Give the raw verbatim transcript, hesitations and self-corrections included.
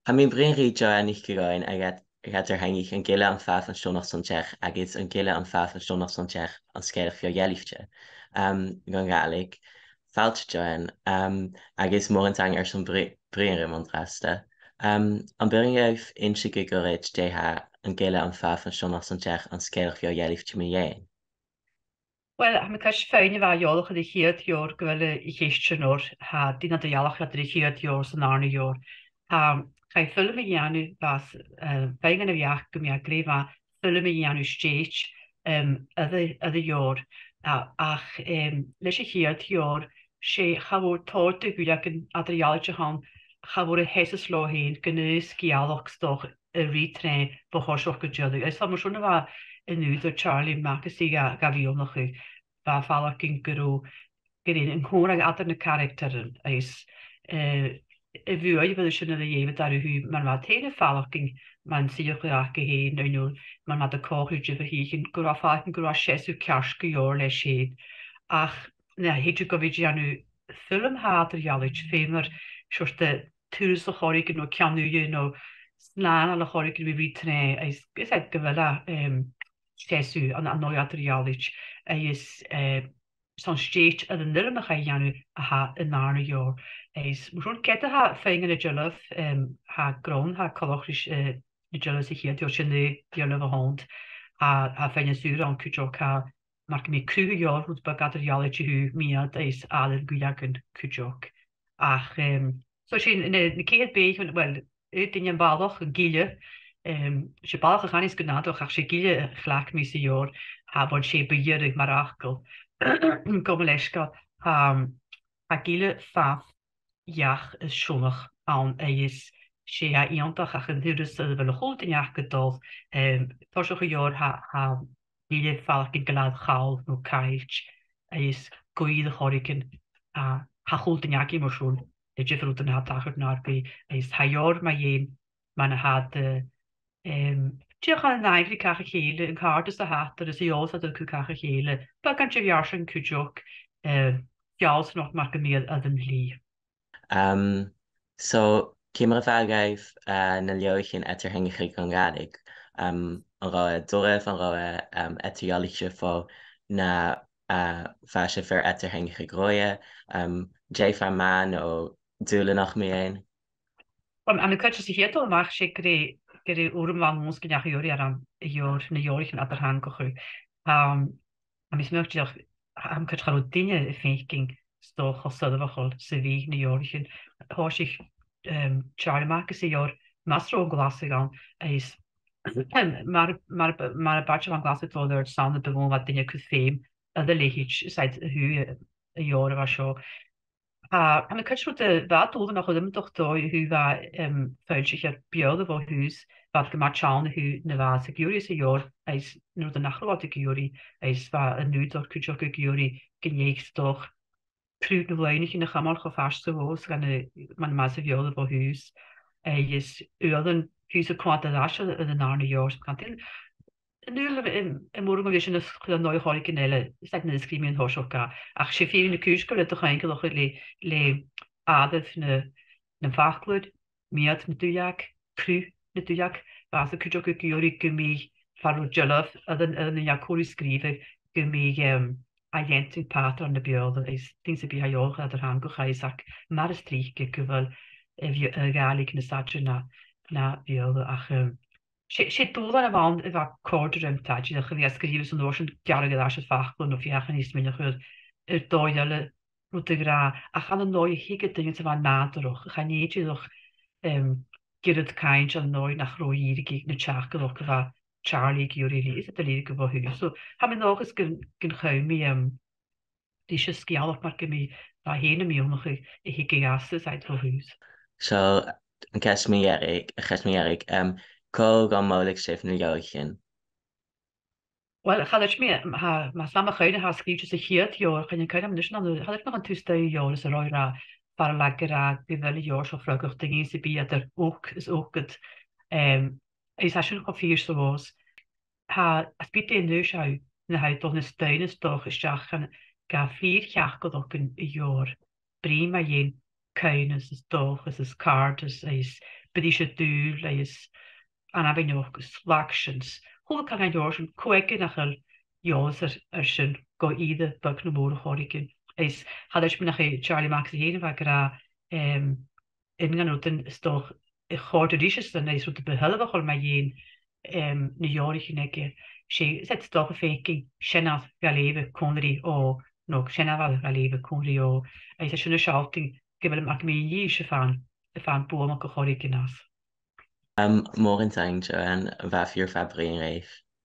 Tha mi a' bruidhinn ri Joanne NicIllEathain a dh'ead-, a dh'eadar-theangaicheadh An Gille am Fàilh fon Steòrnabhagh San Teach agus An Gille am Fàilh fon Steòrnabhagh San Teach, an sgeulachd beo-dhealaichte, um, gun Ghàidhlig. Fàilte, Joanne, um, agus mòran taing airson bru-, bruidhinn rium an-dràsta. Um, am b' urrainn dhuibh innse gu goirid dè tha An Gille am Fàilh fon Steòrnabhagh San Teach, an sgeulachd bheo-dhealaichte mu dheidhinn? Uill, tha mi a' creidsinn fhèin a bha eòlach air a' chiad leabhar gu bheil a' cheist sin ort, tha daoine eadar-dhealaichte air a' chiad leabhar 's an dàrna leabhar. Tha, chaidh film a dhèanamh, bha, eh, feadhainn a bha ag ràdh gum biodh e glè mhath film a dhèanamh stèidhichte, em, air a', air a' leabhar. A-, ach, em, leis a' chiad leabhar, 's e, cha mhòr, tòrr de dhuilleagan eadar-dhealaichte a th' ann, cha mhòr a sheasamh leotha fhèin, gun aon sgeulachd 's dòcha a ruith troimhe bho thoiseach gu deireadh. Agus tha, mar sin, a bha an t-ùghdar Charlie Mackesy ga, ga bhith a' tionndadh, bha e a' faireachdainn gun robh, gur e an còmhradh eadar na caractaran, agus, eh, a' bhuaidh a bha sin air a dhèanamh dha a thaobh, mar a bha e fhèin a' faireachdainn, mar an suidheachadh aca fhèin, no, no, mar a bha iad a' còmhradh diofar thìthean, gun robh e a' faireachdainn gun robh e a' seasamh ceart gu leòr leis fhèin. Ach nuair a thèid thu gu bhith a' dèanamh film, tha e eadar-dhealaichte, feumar seòrsa de thuras a chur air, no ceann-uidhe, no snàithlean a chur air, ri ruith troimhe, agus, is e gu bheil e, em, seasamh an, an dòigh eadar-dhealaichte, agus, eh, 's ann stèidhichte air an fhilm a chaidh a dhèanamh a tha an dàrna leabhar. Is mar sin, ged a tha feadhainn an dealbh, em, tha grunn, tha coltach ris, eh, na dealbhan sa chiad leabhar, sin an dealbh a th' ann, tha, tha feadhainn as ùire ann cuideachd, tha, mar gum biodh cruth an leabhair rud beag eadar-dhealaichte a thaobh mìorbhail is àireamh dhuilleagan cuideachd. Ach, em, so sin, na, na ceithir beathaichean, uill, aon duine am balach, an gille, em, 's e balach a chanas gu nàdarrach, ach 's e gille a chleachd mi sa leabhar, tha, bhuel, 's e bu dhearbh mar fhacal. Gabh mo leisgeul, tha, tha gille fab each is sionnach ann, agus 's e iongantach, ach an turas a bheil a h-uile duine aca a' dol, em, toiseach an leabhair, tha, tha gille a' faireachdainn gu lèir call no caillte, agus gaoth air a' choreigin, a, tha a h-uile duine againn mar sin, le diofar rudan a tha a' tachairt nar beatha, agus tha an leabhar mu dheidhinn mar a tha iad, eh, em, dìreach ann an aimhreit càch a chèile, an càirdeas a th' aca, is an eòlas a th' aca càch a chèile, beagan de fhearsaing cuideachd, eh, feallsanachd mar gum biodh air an t-slighe. Um, so, ciamar a bha agaibh, uh, na leabhraichean eadar-theangachadh gun Ghàidhlig? Um, an robh e doirbh, an robh e, um, eadar-dhealaichte fo na, uh, bha sibh air eadar-theangachadh roimhe? Um, dè bha math no dùbhlanach mu dheidhinn? Uill, tha mi a' creidsinn sa chiad dol a-mach, 's e gur e, gur e urram a bh' ann gun deach a leabhar, a leabhar, na leabhraichean eadar-theangachadh. Um, tha mi a' smaoineachadh, tha mi a' creidsinn gun robh daoine a' faicinn 's dòcha cho soirbheachail 's a bha na leabhraichean. Thòisich, em, Charlie Mackesy an leabhar mas robh e an Glaschu ann, is, em, mar, mar, mar a b' àbhaist dha an Glaschu a dhol air ais, 's ann a bu mhotha a bha daoine a' cur feum air a leithid, 's iad a thug, eh, an leabhar a bha seo. Tha, tha mi a' creidsinn rud a bha dùbhlanach gu mòr dha-rìribh a thaobh, em, foillsichear Beurla bho thùs, bha iad gu math teann a thaobh na bha sa ghiuthas an leabhar, is na rudan nach robh iad ag iarraidh, is bha an ùghdar cuideachd ag iarraidh gun deach 's dòcha cruth na loidhnichean a chumail cho faisg 's a ghabhas, gun a, mar, mar a bha sa Bheurla bho thùs. Agus uaireannan, fiù 's a' coimhead air ais air, air an dàrna leabhar, 's gun teagamh, an dùil, em, am b' urrainn dhomh sin a chur an dòigh air choreigin eile, 's e na sgrìobh mi an toiseach e. Ach 's e fìor na cùis gu bheil iad a' cluinntinn le, le àireamh na, nam faclair, mìorbhail na duilleig, cruth na duilleig, bha iad cuideachd ag iarraidh gum biodh, far an robh dealbh air an, air an leabhar a sgrìobhadh, gum biodh, em, a' leantainn pàtran na Beurla, is daoine sam bith a tha eòlach air eadar-theangachadh, is ach mar as trice gu bheil a' Bheo-, a' Ghàidhlig nas fhaide na, na Beurla, ach, em, 's e, 's e dùbhlan a bh' ann a bha a' còrdadh rium, tha mi a' smaoineachadh, a bhith a' sgrìobhadh 's an uair sin gearradh air ais air faclan no feuchainn ri smaoineachadh air, air dòigh eile rud a ràdh, ach ann an dòigh a thuigeadh duine 's a bha nàdarrach, a chan fhaigheadh dìreach, em, gu rudeigin ann an dòigh nach robh a dhìth aig na teachdaireachd a bha Charlie ag iarraidh a lìonadh, is iad a lìonadh gu bho thùs. So, tha mi an dòchas gun, gun chùm mi, em, ris an sgeulachd mar gum biodh e fhèin a' miannachadh a thigeadh às, is iad bho thùs. So, an ceist mu dheireadh, a' cheist mu dheireadh, em, cò dh'fhàg, an mothaich sibh na leabhraichean? Uill, cha chreid mi, tha, mas e mo chuimhne, tha e sgrìobhte sa chiad leabhar, chan eil cuimhne agam a-nis an, cha chreid mi gun tug e an leabhar is an rud a ràdh, far an leig e gu bheil an leabhar seo a' freagairt do dhaoine sam bith eadar ochd is ochdad, em, is tha sin cho fìor 's a ghabhas. Tha, is bidh e an uair sin, na tha a' dol nas doimhne 's dòcha a-steach chun, ga fìor-theachdaireachd an leabhair, bruidhinn mu dheidhinn caoineas is dòchas is càirdeas agus briseadh-dùil agus anaibhneachd is lagsans. Chuala càil an leabhar sin, cò aige nach eil eòlas air, air sin gu ìre beag no mòr air choreigin. Is cha chreid mi nach e Charlie Mackesy fhèin a bha ag ràdh, em, aon de na rudan is dòcha a chòrd ris-san, is rud a bu shoilleir a chuir mu dheidhinn, em, na leabhraichean aige. 'S e, 's e is dòcha feuchainn seanair dha leughadh còmhla ri Ò, no seanmhair dha leughadh còmhla ri Ò, agus tha sin a' sealltainn gu bheil mac mi an dithis a' faighinn, a' faighinn buannachd air choreigin às. Um, mòran taing, Joanne, bha e fìor mhath bruidhinn ribh.